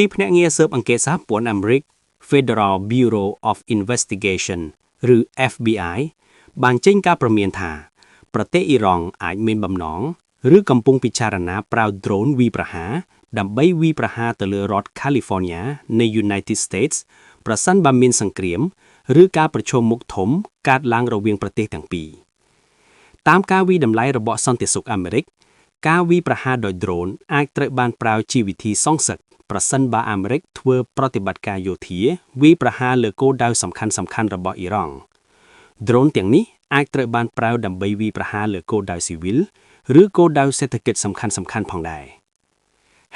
ទីភ្នាក់ងារស៊ើបអង្កេតសហព័ន្ធអាមេរិក Federal Bureau of Investigation ឬ FBI បានចេញការព្រមានថា ប្រទេសអ៊ីរ៉ង់អាចមានបំណងឬកំពុងពិចារណាប្រើដ្រូនវាយប្រហារដើម្បីវាយប្រហារទៅលើរដ្ឋ California នៃ United States ប្រសិនបើមានសង្គ្រាម ឬការប្រឈមមុខធំកើតឡើងរវាងប្រទេសទាំងពីរតាមការវាយតម្លៃរបស់សន្តិសុខអាមេរិក ការវាយប្រហារដោយដ្រូនអាចត្រូវបានប្រើជាវិធីសងសឹកប្រសិនបើអាមេរិកធ្វើប្រតិបត្តិការយោធាវាយប្រហារលើគោលដៅសំខាន់ៗរបស់អ៊ីរ៉ង់ ដ្រូនទាំងនេះអាចត្រូវបានប្រើដើម្បីវាយប្រហារលើគោលដៅស៊ីវិលឬគោលដៅសេដ្ឋកិច្ចសំខាន់ៗផងដែរ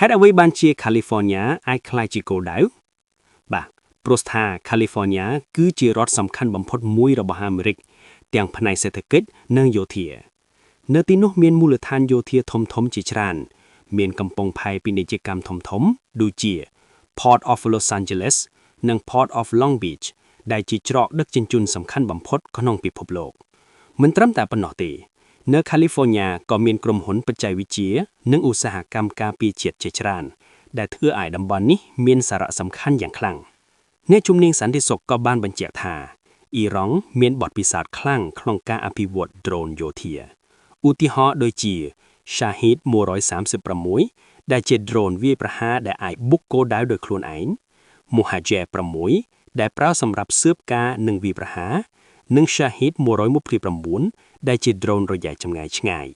ហេតុអ្វីបានជា California អាចក្លាយជាគោលដៅបាទព្រោះថា California គឺជារដ្ឋសំខាន់បំផុតមួយរបស់អាមេរិកទាំងផ្នែកសេដ្ឋកិច្ចនិងយោធា នៅទីនោះមានមូលដ្ឋានយោធាធំៗជាច្រើន មានកំពង់ផែពាណិជ្ជកម្មធំៗដូចជា Port of Los Angeles និង Port of Long Beach ដែលជាច្រកដឹកជញ្ជូនសំខាន់បំផុតក្នុងពិភពលោក មិនត្រឹមតែប៉ុណ្ណោះទេ នៅ California ក៏មានក្រុមហ៊ុនបច្ចេកវិទ្យានិងឧស្សាហកម្មការពារជាតិជាច្រើន ដែលធ្វើឲ្យតំបន់នេះមានសារៈសំខាន់យ៉ាងខ្លាំងអ្នកជំនាញសន្តិសុខក៏បានបញ្ជាក់ថាអ៊ីរ៉ង់មានបទពិសោធន៍ខ្លាំងក្នុងការអភិវឌ្ឍដ្រូនយោធាឧទាហរណ៍ដូចជា Shahid 136ដែលជាដ្រូនវាយប្រហារដែលអាចបុកគោលដៅដោយខ្លួនឯង Mohajer 6ដែលប្រើសម្រាប់ស៊ើបការណ៍និងវាយប្រហារនិង Shahid 129ដែលជាដ្រូនរយៈចម្ងាយឆ្ងាយ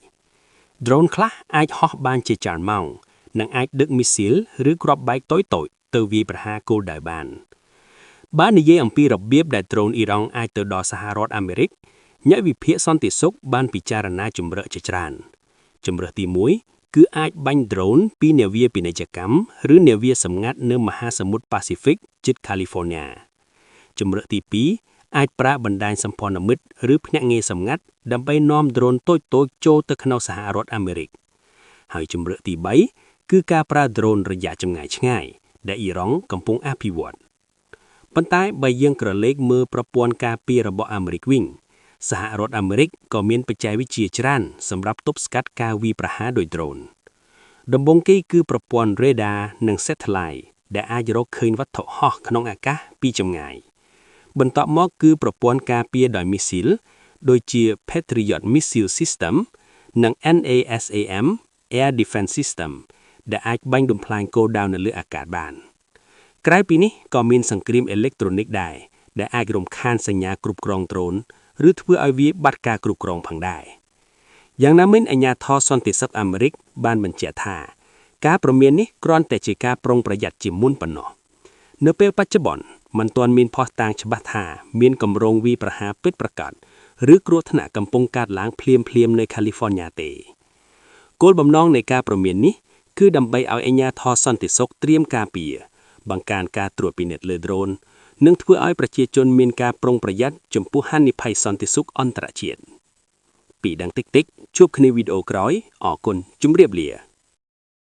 ដ្រូនខ្លះអាចហោះបានជាច្រើនម៉ោងនិងអាចដឹកមីស៊ីលឬគ្រាប់បែកតូចៗទៅវាយប្រហារគោលដៅបានបើនិយាយអំពីរបៀបដែលដ្រូនអ៊ីរ៉ង់អាចទៅដល់សហរដ្ឋអាមេរិកអ្នកវិភាគសន្តិសុខបានពិចារណាជម្រើសជាច្រើនជម្រើសទី1គឺអាចបាញ់ដ្រូនពីនាវាពាណិជ្ជកម្មឬនាវាសម្ងាត់នៅមហាសមុទ្រប៉ាស៊ីហ្វិកជិតកាលីហ្វ័រញ៉ាជម្រើសទី2អាចប្រើបណ្ដាញសម្ព័ន្ធមិត្តឬភ្នាក់ងារសម្ងាត់ដើម្បីនាំដ្រូនតូចៗចូលទៅក្នុងសហរដ្ឋអាមេរិកហើយជម្រើសទី3គឺការប្រើដ្រូនរយៈចម្ងាយឆ្ងាយដែលអ៊ីរ៉ង់កំពុងអភិវឌ្ឍប៉ុន្តែបើយើងក្រឡេកមើលប្រព័ន្ធការពាររបស់អាមេរិកវិញសហរដ្ឋអាមេរិកក៏មានបច្ចេកវិទ្យាច្រើនសម្រាប់ទប់ស្កាត់ការវាយប្រហារដោយដ្រូនដំបូងគេគឺប្រព័ន្ធ radar និង satellite ដែលអាចរកឃើញវត្ថុហោះក្នុងអាកាសពីចម្ងាយបន្ទាប់មកគឺប្រព័ន្ធការពារដោយមីស៊ីលដូចជា Patriot Missile System និង NASAM Air Defense System ដែលអាចបាញ់បំផ្លាញគោលដៅនៅលើអាកាសបាន ក្រៅពីនេះក៏មានសង្គ្រាមអេឡិចត្រូនិកដែរដែលអាចរំខានសញ្ញាគ្រប់គ្រងដ្រូនឬធ្វើឲ្យវាបាត់ការគ្រប់គ្រងផងដែរយ៉ាងណាមិញអាជ្ញាធរសន្តិសុខអាមេរិកបានបញ្ជាក់ថា ការព្រមាននេះគ្រាន់តែជាការប្រុងប្រយ័ត្នជាមុនប៉ុណ្ណោះនៅពេលបច្ចុប្បន្នមិនទាន់មានភស្តុតាងច្បាស់ថាមានគម្រោងវាយប្រហារពិតប្រាកដឬគ្រោះថ្នាក់កំពុងកើតឡើងភ្លាមៗនៅកាលីហ្វ័រញ៉ាទេគោលបំណងនៃការព្រមាននេះគឺដើម្បីឲ្យអាជ្ញាធរសន្តិសុខត្រៀមការពារបង្កើនការត្រួតពិនិត្យលើដ្រូននិងធ្វើឲ្យប្រជាជនមានការប្រុងប្រយ័ត្នចំពោះហានិភ័យសន្តិសុខអន្តរជាតិពីដឹងតិចតិចជួបគ្នាវីដេអូក្រោយអរគុណជម្រាបលា។